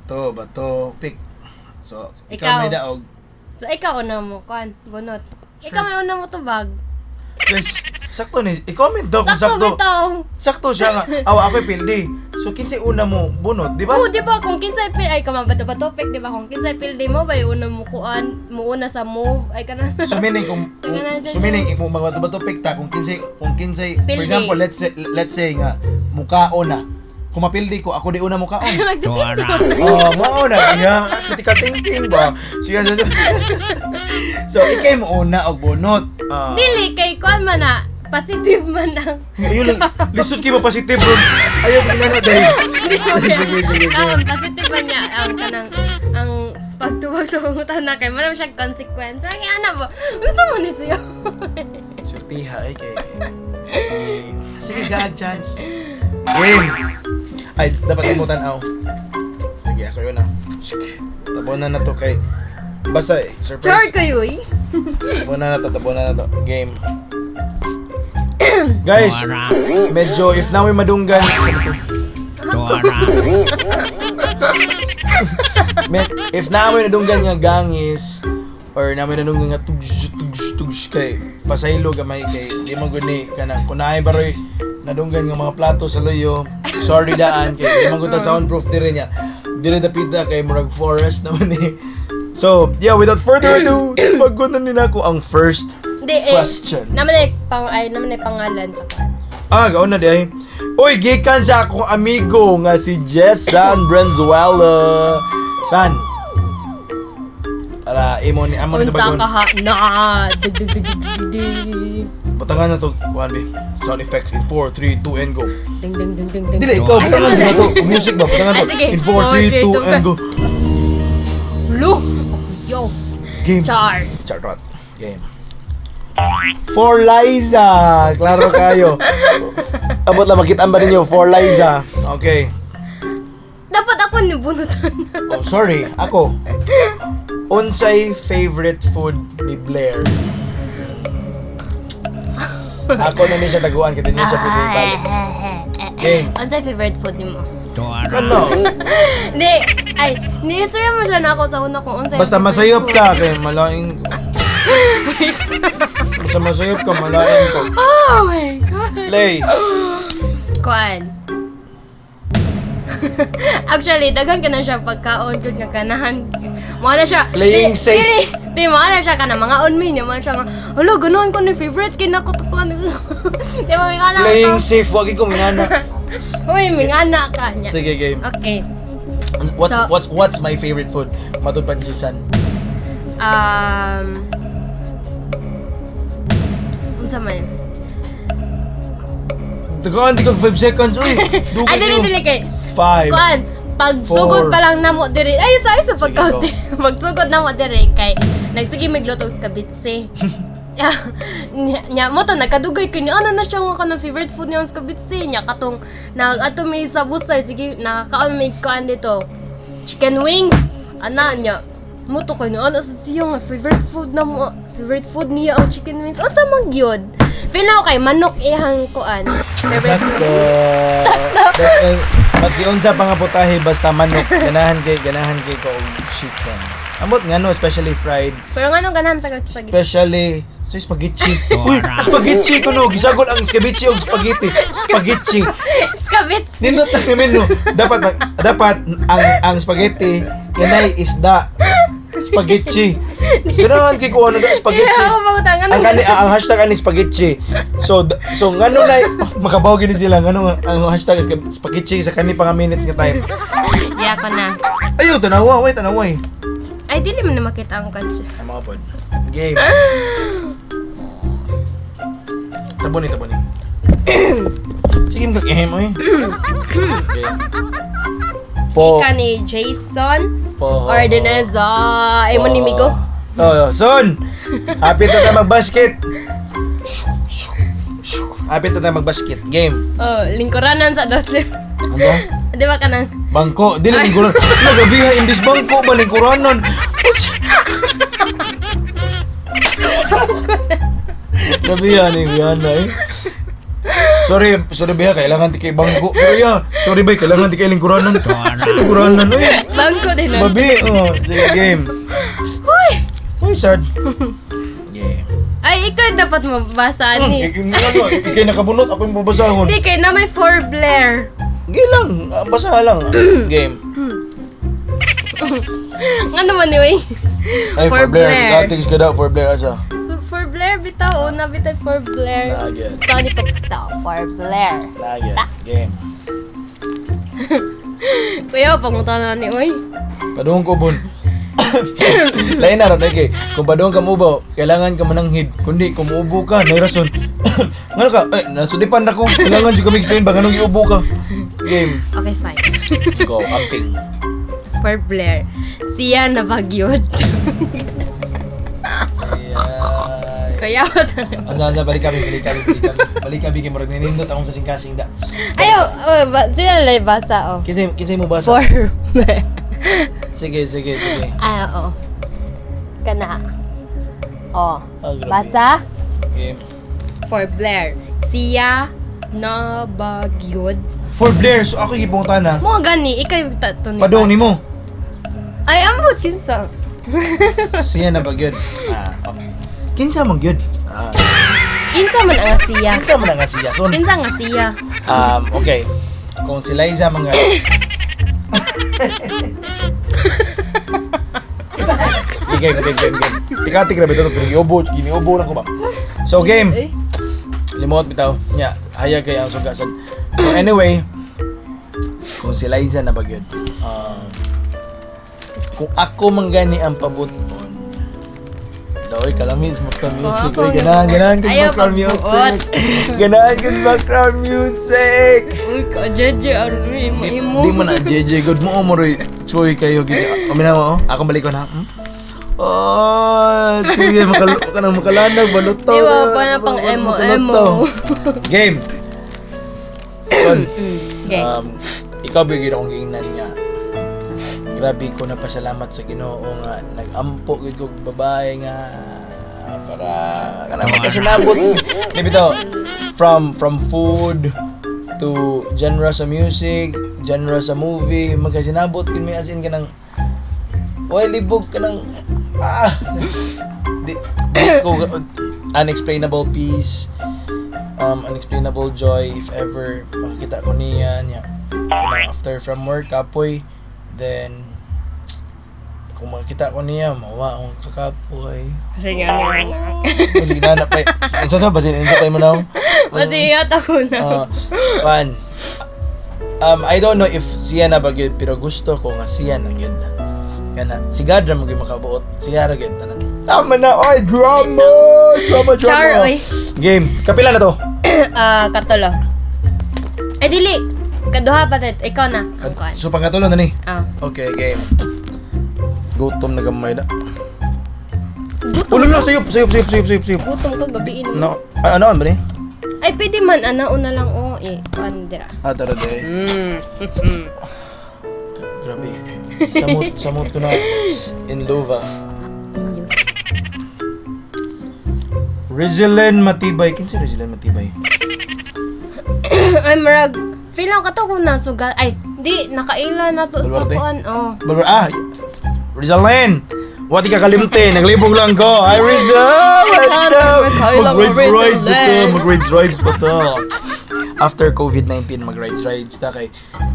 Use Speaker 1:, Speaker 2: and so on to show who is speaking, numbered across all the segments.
Speaker 1: Bato, bato, pick. So, ikaw,
Speaker 2: Ikaw.
Speaker 1: May daog.
Speaker 2: So ikaw una mo kuan, bunot. Ikaw may una mo tubag.
Speaker 1: Guys, sakto ni. I-comment daw kung
Speaker 2: Sakto
Speaker 1: sakto.
Speaker 2: bitaw.
Speaker 1: Sakto siya nga. Awa, ako'y pildi. So, kinsay una mo bunot, di ba?
Speaker 2: Oo, di ba kung kinsay pil ay kama bato bato pick, di ba kung kinsay pildi mo bay una mo kuan, mo una sa move ay kana.
Speaker 1: So meaning kung so meaning kung magbato-bato pick ta kung kinsay for
Speaker 2: Pildi.
Speaker 1: example, let's say nga mukaon na. Kung mapildi ko, ako di una mukaon.
Speaker 2: Magdepende mo na.
Speaker 1: Oh, mao na iya. Critical thinking ba? Sige, sige. So, ikay mo una og bunot. Ah.
Speaker 2: Dili kay kuan man na, positive man ang.
Speaker 1: Ayun lang, lisod kay mo positive bro. Ayaw ko na dahil.
Speaker 2: Di mo
Speaker 1: Sige, sige, sige.
Speaker 2: Ang positive man niya ang kanang ang pagtubag sa pangutana kay man siya consequence. Rang ana ba? Unsa man ni siya?
Speaker 1: Surtiha ay kay. Eh, sige, gag chance. Game. Ay, dapat mo tan-aw. Sige, ako yun ah. Tabunan na to kay basta eh,
Speaker 2: Char
Speaker 1: surprise.
Speaker 2: kayo eh.
Speaker 1: Tabunan na to, tabunan na to. Game. Guys, medyo if namin madunggan if namin nadunggan nga gangis or namin nadunggan nga tugs tugs tugs kay pasaylo gamay kay di man gud ni kanang kunaay baroy nadunggan nga mga plato sa luyo, sorry daan kay di man gud ta soundproof dire niya dire dapita kay murag forest naman eh. So yeah, without further ado, pagod na nila ko ang first
Speaker 2: Di eh.
Speaker 1: question.
Speaker 2: Naman ay pang ay naman ay pangalan sa kuan.
Speaker 1: Ah, gaon na di ay. Uy, gikan sa akong amigo nga si Jessan Branzuela. San? Para imo ni amo ni
Speaker 2: Unsa
Speaker 1: tabagon.
Speaker 2: ka ha? Na. Dig dig dig dig dig, dig.
Speaker 1: Butangan na to, 1 B. Sound effects in 4, 3, 2 and go.
Speaker 2: Ding ding ding ding ding.
Speaker 1: Dili ikaw,
Speaker 2: Ay,
Speaker 1: butangan
Speaker 2: ano
Speaker 1: na to. Music ba? Butangan
Speaker 2: Ay,
Speaker 1: to.
Speaker 2: sige.
Speaker 1: In 4, 3, 2 and go.
Speaker 2: Lu. Yo.
Speaker 1: Game.
Speaker 2: Char.
Speaker 1: Charot. Game. For Liza. Klaro kayo. Abot lang makita ba ninyo for Liza. Okay.
Speaker 2: Dapat ako ni bunutan.
Speaker 1: Oh, sorry. Ako. Unsay favorite food ni Blair? Ako na ni siya taguan kay di niya siya pwede ibalik. Game.
Speaker 2: Unsay favorite food nimo?
Speaker 1: Ano?
Speaker 2: Di, ay, ni-istorya mo siya na ako sa una kung unsay
Speaker 1: Basta
Speaker 2: favorite
Speaker 1: masayop
Speaker 2: food.
Speaker 1: ka kay malaing. Basta masayop ka, malaing ko.
Speaker 2: Oh my God.
Speaker 1: Play.
Speaker 2: Kuan. Actually, daghan ka na siya pagkaon gud nga ganahan. Mo na siya.
Speaker 1: Playing
Speaker 2: di,
Speaker 1: safe.
Speaker 2: Dili, di mo na siya kana mga on me niya man siya nga. Hala, ganahan ko ni favorite kay nako to kuan. Di ba mingana
Speaker 1: Playing safe, wag ko minana.
Speaker 2: Uy, mingana ka niya.
Speaker 1: Sige, game.
Speaker 2: Okay.
Speaker 1: What's
Speaker 2: So-
Speaker 1: what's my favorite food? Matud panjisan.
Speaker 2: Unsa man?
Speaker 1: Tagaan di kag 5 seconds, uy. Dugay
Speaker 2: Ay, dili
Speaker 1: kayo.
Speaker 2: dili kay.
Speaker 1: 5.
Speaker 2: Kuan, pagsugod
Speaker 1: Four.
Speaker 2: pa lang namo diri. Ay, sa pagkaon.
Speaker 1: Sige,
Speaker 2: Pagsugod namo diri kay nagsige magluto sa kabitse. Nya, nya mo to nagkadugay kay niya ano na siya nga kanang favorite food niya sa kabitse niya katong nag ato may sa busay sige nakakaon may kuan dito chicken wings ana niya mo to kay niya ano sa siya nga favorite food na mo favorite food niya ang chicken wings unsa man gyud. Feel na ako kay manok ihang kuan favorite
Speaker 1: Sakto.
Speaker 2: food. Sakto.
Speaker 1: Maski unsa pa nga putahe basta manok, ganahan kay ko og chicken. Amot nga no, especially fried.
Speaker 2: Pero nga nung ganahan sa spaghetti?
Speaker 1: Especially sa spaghetti. Uy, spaghetti ko no, gisagol ang spaghetti og spaghetti. Spaghetti.
Speaker 2: Skabits.
Speaker 1: Nindot na namin no. Dapat ang spaghetti kanay isda. Spaghetti. Ganahan kay ko ano da spaghetti.
Speaker 2: Ako bang ano?
Speaker 1: Ang kani ang hashtag ani spaghetti. So ngano na makabaw gini sila ngano ang hashtag is spaghetti sa kani pa nga minutes nga time.
Speaker 2: Yeah, ako na.
Speaker 1: Ayo tanawa, wait tanawa eh.
Speaker 2: Ay, dili mo na makita ang kantsa.
Speaker 1: Ang mga pod. Game. Tabo ni, tabo ni. Sige mo kag-ehem oy. Game. Po.
Speaker 2: Ika ni Jason
Speaker 1: Po.
Speaker 2: Ordeneza. Ay mo ni Migo.
Speaker 1: Oh, son. Happy ta tayo mag-basket. Happy ta tayo mag-basket. Game.
Speaker 2: Oh, lingkuranan sa dos.
Speaker 1: Ano?
Speaker 2: Di ba kanang
Speaker 1: Bangko. Dili lingkuran. Ano gabi ha, imbis bangko ba lingkuranan. Grabe yan eh, Rihanna eh. So Sorry, sorry ba, kailangan di kay bangko. Pero ya, sorry ba, kailangan di kay lingkuranan. Sa lingkuranan, oy.
Speaker 2: Bangko din na.
Speaker 1: Babi, oh, sige, game.
Speaker 2: Hoy!
Speaker 1: Uy, sad. Yeah.
Speaker 2: Ay, ikaw dapat mabasa ni.
Speaker 1: Ano, ikay nakabunot, ako yung babasahon.
Speaker 2: Hindi, kay na may for Blair.
Speaker 1: Gay lang, basaha lang. Game.
Speaker 2: Nga naman ni Wey?
Speaker 1: Ay,
Speaker 2: For
Speaker 1: for Blair.
Speaker 2: Blair.
Speaker 1: Katings ka daw, for Blair, asa.
Speaker 2: So, for Blair, bitaw. Una, bitaw for Blair.
Speaker 1: Nagyan.
Speaker 2: Sorry pa bitaw. For Blair.
Speaker 1: Nagyan. Game.
Speaker 2: Kuya, pangutan na ni Uy.
Speaker 1: Padung ko, Bon. Lain na ron, okay. Kung padung ka mubaw, kailangan ka mananghid. Kundi, kung muubo ka, may rason. Ngano ka? Eh, nasudipan na ko. Kailangan siya kami explain ba? Ganong iubo ka. Game.
Speaker 2: Okay, fine.
Speaker 1: Go, amping.
Speaker 2: For Blair. Siya na bagyod.
Speaker 1: Yeah.
Speaker 2: Kuya,
Speaker 1: Ano, ano, balik kami, balik kami, balik kami. Balik kami, kay murag ninindot akong kasing-kasing da.
Speaker 2: Ayaw, oh, ba, sila lang basa, oh.
Speaker 1: Kinsay, kinsay mo basa?
Speaker 2: For Blair.
Speaker 1: Sige, sige, sige.
Speaker 2: Ay, oo. Kana. Oh.
Speaker 1: Ah, grabe.
Speaker 2: Basa?
Speaker 1: Game.
Speaker 2: For Blair. Siya na bagyod.
Speaker 1: For Blair, so ako gipunta na.
Speaker 2: Mo gani, ikaw yung tato ni.
Speaker 1: Padung nimo.
Speaker 2: Ay, amot kinsa.
Speaker 1: Siya na ba gyud? Ah, okay. Kinsa man gyud? Ah,
Speaker 2: Kinsa man ang siya.
Speaker 1: kinsa man nga siya? So,
Speaker 2: Kinsa nga siya.
Speaker 1: Okay. Kung si Liza mga Okay, game, game, game, game. Tikati, grabe ito. Giniubo, giniubo lang ko ba? So, game.
Speaker 2: Eh,
Speaker 1: Limot bitaw. Nya, hayag kay ang sugasan. So, anyway, kung si Liza na ba gyud? Kung ako man gani ang pabuton, Doy, kalamis, background music.
Speaker 2: Ako,
Speaker 1: Oy, ganahan, ganahan ka sa
Speaker 2: Ayaw,
Speaker 1: background
Speaker 2: pagbuot.
Speaker 1: music. Ganahan ka sa background music.
Speaker 2: Uy, ka jeje arwi mo
Speaker 1: Di,
Speaker 2: imo.
Speaker 1: di mo na, JJ. Good mo, mo, Roy. Chuy kayo. Gini. Uminaw mo, oh. Ako balik ko na. Oh, chuy, kanang makalanag, balutaw.
Speaker 2: Di ba, pa na pang emo, emo.
Speaker 1: Game. Son,
Speaker 2: Okay.
Speaker 1: ikaw bigyan akong giingnan niya. Grabe ko na pasalamat sa Ginoo nga nagampo gid kog babae nga para kanang makasinabot. Di bitaw from food to genre sa music, genre sa movie, magkasinabot gid mi as in kanang way libog kanang di, di ko unexplainable peace, unexplainable joy if ever makakita ko niya niya. Kanang after from work kapoy, then kung makita ko niya mawa akong kakapoy.
Speaker 2: Sige nga.
Speaker 1: Kasi ginana pa unsa sa basin unsa pa mo now.
Speaker 2: Masigat ako na.
Speaker 1: Pan I don't know if siya na ba gyud, pero gusto ko nga siya na gyud kana si God ra mo gyud makabuot, siya ra gyud tanan. Tama na, oy, drama drama drama.
Speaker 2: Char, oy.
Speaker 1: Game, kapila na to.
Speaker 2: Ah, katulo. Ay, dili. Kaduha pa tit. Ikaw na. Ang kuan.
Speaker 1: So pangkatulo na ni.
Speaker 2: Ah.
Speaker 1: Okay, game. Gutom na gamay na.
Speaker 2: Gutom.
Speaker 1: Ulo na, sayop, sayop, sayop, sayop, sayop, sayop.
Speaker 2: Gutom ko gabi ino.
Speaker 1: No, ano, ano ba ni?
Speaker 2: Ay, pwede man. Ana, una lang. Oh, eh. Kuan dira.
Speaker 1: Ah, tara, dere. Grabe. Samot, samot ko na in lova.
Speaker 2: Inyo.
Speaker 1: Rizalyn Matibay. Kinsa Rizalyn Matibay?
Speaker 2: Ay, marag. Feeling ko to kung nasugal. Ay, di. Nakaila na to sa
Speaker 1: Baluarte?
Speaker 2: kuan. Oh.
Speaker 1: Balbar, ah! Rizalyn! Wati ka kalimte, naglibog lang ko. Hi, Rizal! What's up?
Speaker 2: Magkailang
Speaker 1: Mag-rides rides
Speaker 2: Rizalyn.
Speaker 1: ito. Mag-rides rides pa to. After COVID-19, mag-rides rides ta kay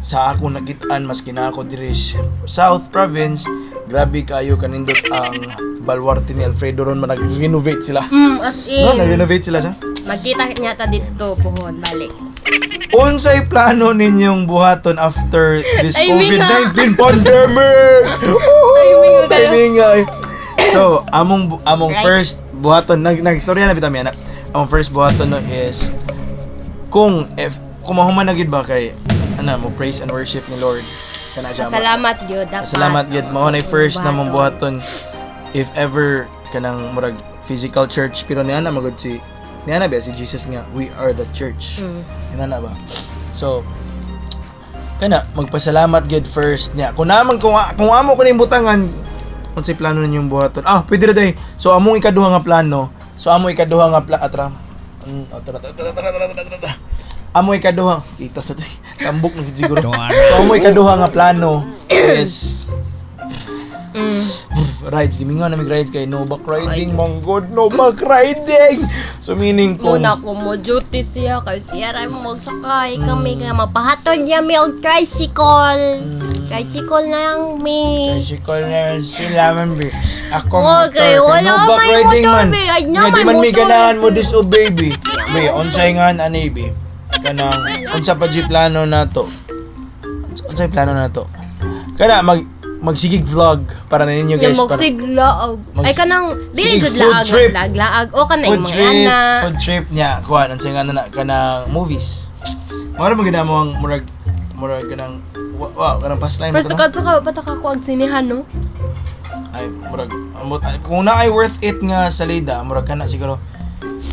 Speaker 1: sa ako nakitaan mas kinako diri sa South Province. Grabe kayo kanindot ang baluarte ni Alfredo ron, nag-renovate sila.
Speaker 2: As in.
Speaker 1: No, nag-renovate sila sa.
Speaker 2: Magkita niya ta dito, puhon. Balik.
Speaker 1: Unsay plano ninyong buhaton after this
Speaker 2: Ay, minga.
Speaker 1: COVID-19 pandemic?
Speaker 2: Timing nga.
Speaker 1: Timing nga. So, among first buhaton nag nagstorya na bitaw mi ana. Among first buhaton no is kung if kung mahuman na gid ba kay ana mo praise and worship ni Lord kana siya.
Speaker 2: Salamat gyud dapat.
Speaker 1: Salamat gid mao na first na mong buhaton if ever kanang murag physical church, pero niana magud si niana ba si Jesus nga we are the church. Niana ba? So kana magpasalamat gid first niya. Kung naman kung amo ko ning butangan unsay plano ninyong buhaton. Ah, pwede ra day. So among ikaduha nga plano. So among ikaduha nga atra. Atra, atra, atra, atra, atra, atra, atra. Amoy kaduha. Kita sa to. Tambok na gid siguro. So amoy kaduha nga plano is rides. Gimingon na mig rides kay no back riding, mong god, no back riding. So meaning kung
Speaker 2: Muna ko mo duty siya kay siya ra mo magsakay kami kay mapahatod niya mi og tricycle. Tricycle na lang mi.
Speaker 1: Tricycle na sila man be. Ako
Speaker 2: Okay,
Speaker 1: motor.
Speaker 2: wala
Speaker 1: No back
Speaker 2: may
Speaker 1: riding
Speaker 2: motor,
Speaker 1: man.
Speaker 2: be. Ay, na,
Speaker 1: Nga, di
Speaker 2: may
Speaker 1: man mi
Speaker 2: motor.
Speaker 1: ganahan mo disobey be. Be, unsay nga ani be. Kanang unsa pa jud plano nato? Unsay plano nato? Kana magsigig vlog para na ninyo
Speaker 2: Yung
Speaker 1: guys para
Speaker 2: magsiglaog. Ay kanang dili
Speaker 1: Sige,
Speaker 2: jud
Speaker 1: food
Speaker 2: laag,
Speaker 1: trip.
Speaker 2: laag laag o kanang
Speaker 1: food
Speaker 2: mga
Speaker 1: trip,
Speaker 2: ana.
Speaker 1: food trip niya kuan unsay nga na kanang movies. Mura mo gid mo ang murag murag kanang wow, kanang pastime
Speaker 2: Pero
Speaker 1: to, no?
Speaker 2: sa ka pataka ko ang sinihan no.
Speaker 1: Ay murag amot ay, kung naay worth it nga salida murag kana siguro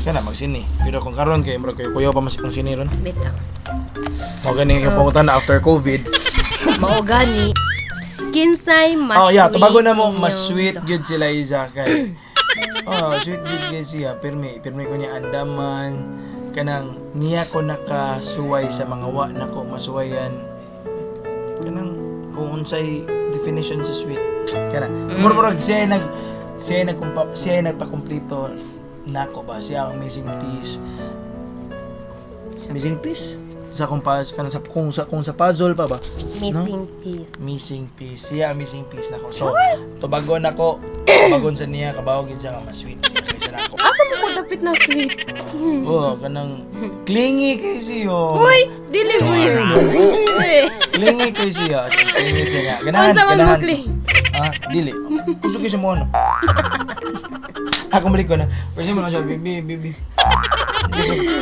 Speaker 1: kana magsini pero kung karon kay murag kayo kuyaw pa mas ang sini ron
Speaker 2: Bitaw.
Speaker 1: mo gani yung pangutan na after COVID.
Speaker 2: Mao gani. Kinsay mas
Speaker 1: Oh yeah, tubago na mo
Speaker 2: sweet
Speaker 1: mas
Speaker 2: ninyo.
Speaker 1: sweet gyud sila Liza kay oh sweet gyud kay siya pirmi pirmi ko niya andaman kanang niya ko nakasuway sa mga wa nako masuwayan kanang kung unsay definition sa sweet kana murag siya nagkumpa siya nagpakumpleto nako ba siya ang missing piece sa kung pa kanang sa kung sa puzzle pa ba.
Speaker 2: Missing piece.
Speaker 1: Missing piece siya ang missing piece nako so tubagon ako tubagon sa niya kabaw gid siya nga mas sweet siya kaysa nako.
Speaker 2: Asa mo ko dapit na sweet?
Speaker 1: Oh, kanang clingy kay siyo.
Speaker 2: Uy, dili mo yun. Uy.
Speaker 1: Clingy kay siya. As in, clingy siya nga. Ganahan,
Speaker 2: Unsa man mo
Speaker 1: ganahan.
Speaker 2: cling?
Speaker 1: Ah, dili. Gusto kay siya mo ano. Ako balik ko na. First mo na siya, baby, baby.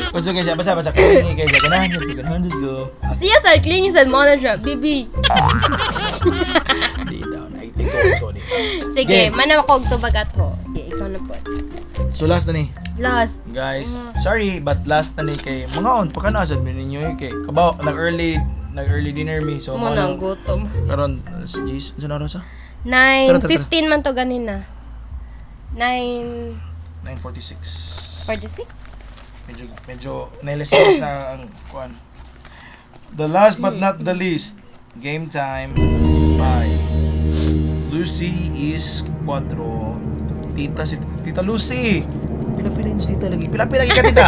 Speaker 1: Gusto kay siya, basta, basta, clingy kay siya. Ganahan siya, ganahan siya ko.
Speaker 2: Siya sa clingy sa mo na siya, bibi.
Speaker 1: Di daw, naitik ko ito ni.
Speaker 2: Sige,
Speaker 1: Game.
Speaker 2: man ako og tubag ato. Sige, ikaw na po.
Speaker 1: So last na ni.
Speaker 2: Last.
Speaker 1: Guys, sorry but last na ni kay mga on pa kana sad ninyo eh, kay kabaw nag early dinner mi so
Speaker 2: Mo
Speaker 1: mao
Speaker 2: na
Speaker 1: nang
Speaker 2: ang gutom.
Speaker 1: karon jeez sa oras ah? Tara, tara, tara.
Speaker 2: 9:15 man to ganina. 9:46.
Speaker 1: 9:46. Medyo medyo nailasas na ang kuan. The last but not the least, game time by Lucy is Cuatro. Tita si Tita Lucy. Pila-pila yung tita lagi. Pila-pila ka tita.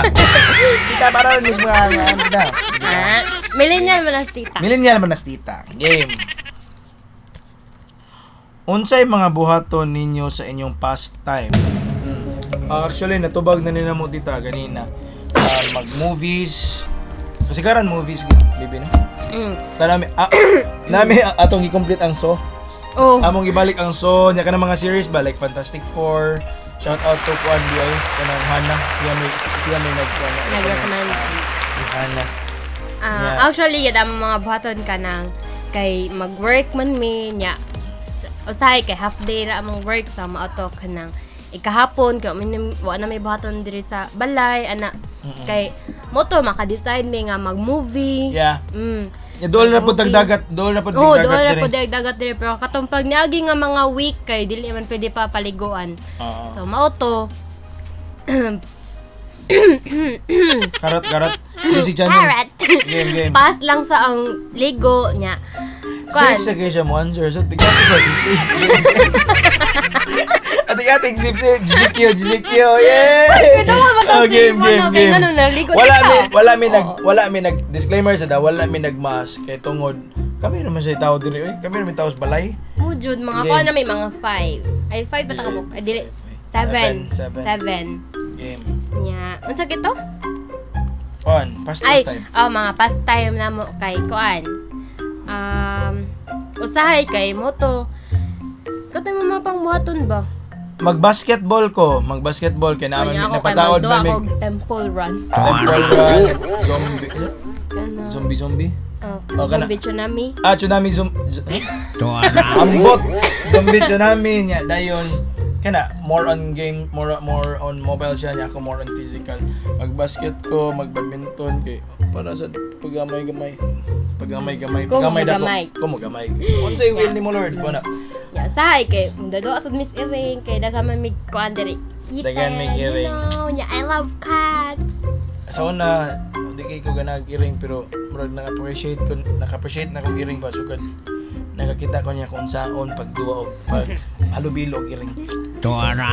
Speaker 1: Tita para rin mismo ang tita.
Speaker 2: Ah, millennial man as tita.
Speaker 1: Millennial man nas tita. Game. Unsay mga buhaton ninyo sa inyong pastime? Ah, actually, natubag na nila mo tita ganina. Ah, mag-movies. Kasi karan movies, baby na. Ta nami, nami atong i-complete ang so.
Speaker 2: Oh.
Speaker 1: Among ibalik ang so, nya kanang mga series ba like Fantastic Four. Shout out to Kuan BI kanang Hana. Siya may nag
Speaker 2: Nag-recommend.
Speaker 1: Si Hana.
Speaker 2: Ah,
Speaker 1: Yeah.
Speaker 2: actually, yun ang mga buhaton ka ng kay mag-work man mi nya. Usahay kay half day ra among work sa maato ka ng ikahapon kay wa na may buhaton diri sa balay ana kay mo to maka-decide mi nga mag-movie.
Speaker 1: Ya, dool ra pud
Speaker 2: Movie.
Speaker 1: dagat, dool ra pud
Speaker 2: Oo,
Speaker 1: dagat
Speaker 2: doon ra
Speaker 1: diri.
Speaker 2: po dagat diri pero katong pag niagi nga mga week kay dili man pwede pa paliguan.
Speaker 1: Oo.
Speaker 2: So mao to.
Speaker 1: Karot, karot. Music channel.
Speaker 2: Carrot.
Speaker 1: Game, game.
Speaker 2: Pass lang sa ang ligo nya. Kuan.
Speaker 1: Safe sa kay siya mo answer. So, tigati ko, safe, safe. Atik-atik, safe, safe. GCQ, GCQ, yay!
Speaker 2: Ay, dawa ba
Speaker 1: Oh,
Speaker 2: safe ano, kay ngano naligo
Speaker 1: Wala
Speaker 2: ka?
Speaker 1: mi, wala mi nag, wala mi nag, disclaimer sa da, wala mi nag-mask. Kay tungod, kami naman sa tao diri, oy. Kami naman tao sa balay.
Speaker 2: Mo jud mga
Speaker 1: Game.
Speaker 2: kuan na may mga 5. Ay 5 ba ta kabuk? Ay dili 7.
Speaker 1: Seven, seven.
Speaker 2: 7.
Speaker 1: Game.
Speaker 2: Nya. Unsa kito?
Speaker 1: On, past
Speaker 2: Ay,
Speaker 1: time.
Speaker 2: oh, mga pastime na mo kay kuan. Usahay kay mo to. Katong mo mga pangbuhaton ba?
Speaker 1: Mag-basketball ko, mag-basketball kay naman
Speaker 2: Kanya ako kay
Speaker 1: napataod
Speaker 2: magduwa
Speaker 1: ba mig
Speaker 2: og temple run.
Speaker 1: temple run, zombie,
Speaker 2: Kana.
Speaker 1: zombie zombie.
Speaker 2: Oh,
Speaker 1: Oh, kana.
Speaker 2: zombie tsunami.
Speaker 1: Ah, tsunami ambot. Zombie tsunami niya dayon kana more on game, more more on mobile siya niya ako more on physical. Mag-basket ko, mag-badminton kay para sa paggamay-gamay. Paggamay-gamay,
Speaker 2: Kung
Speaker 1: paggamay dako.
Speaker 2: mogamay.
Speaker 1: Kung mogamay. Unsay will ni mo Lord mo na.
Speaker 2: Ya, usahay kay mudado sa Miss Iring kay daghan man mig kuan diri. Kita,
Speaker 1: Daghan mig
Speaker 2: you
Speaker 1: iring.
Speaker 2: know, nya I love cats.
Speaker 1: Sa una, di kay kay ko ganag iring, pero murag naka-appreciate ko, naka-appreciate na kong iring ba sukad nakakita ko niya kung saon pagduwa og pag halubilo og iring.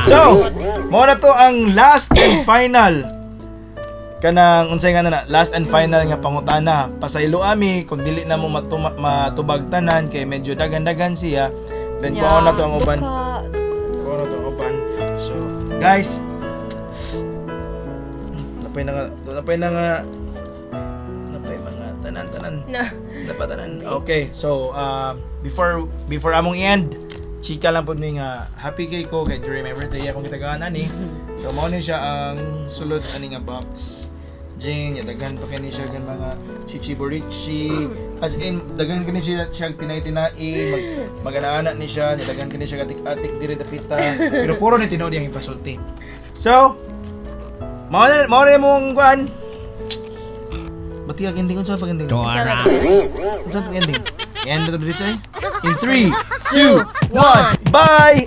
Speaker 1: So, mao na to ang last and final kanang unsay nga na last and final nga pangutana. Pasaylo ami kung dili na mo matubag tanan kay medyo dagan-dagan siya. Then kuha na to ang uban. Kuha na to ang uban. So, guys, napay na nga napay mga tanan-tanan.
Speaker 2: Na.
Speaker 1: Napatanan. Okay, so before among end, chika lang po ni nga happy kay ko kay during my birthday akong gitagaan ani. So mao ni siya ang sulod ani nga box. Jane, ya daghan pa kini siya gan mga chichiborichi. As in daghan kini siya tinay-tinai, mag ana ni siya, ya daghan kini siya atik-atik diri dapita. Pero puro ni tinuod yang ipasulti. So, mao na imong kuan. Bati ang ending, unsa pag ending? Unsa pag ending? End na to dito eh? In 3, 2, 1, bye!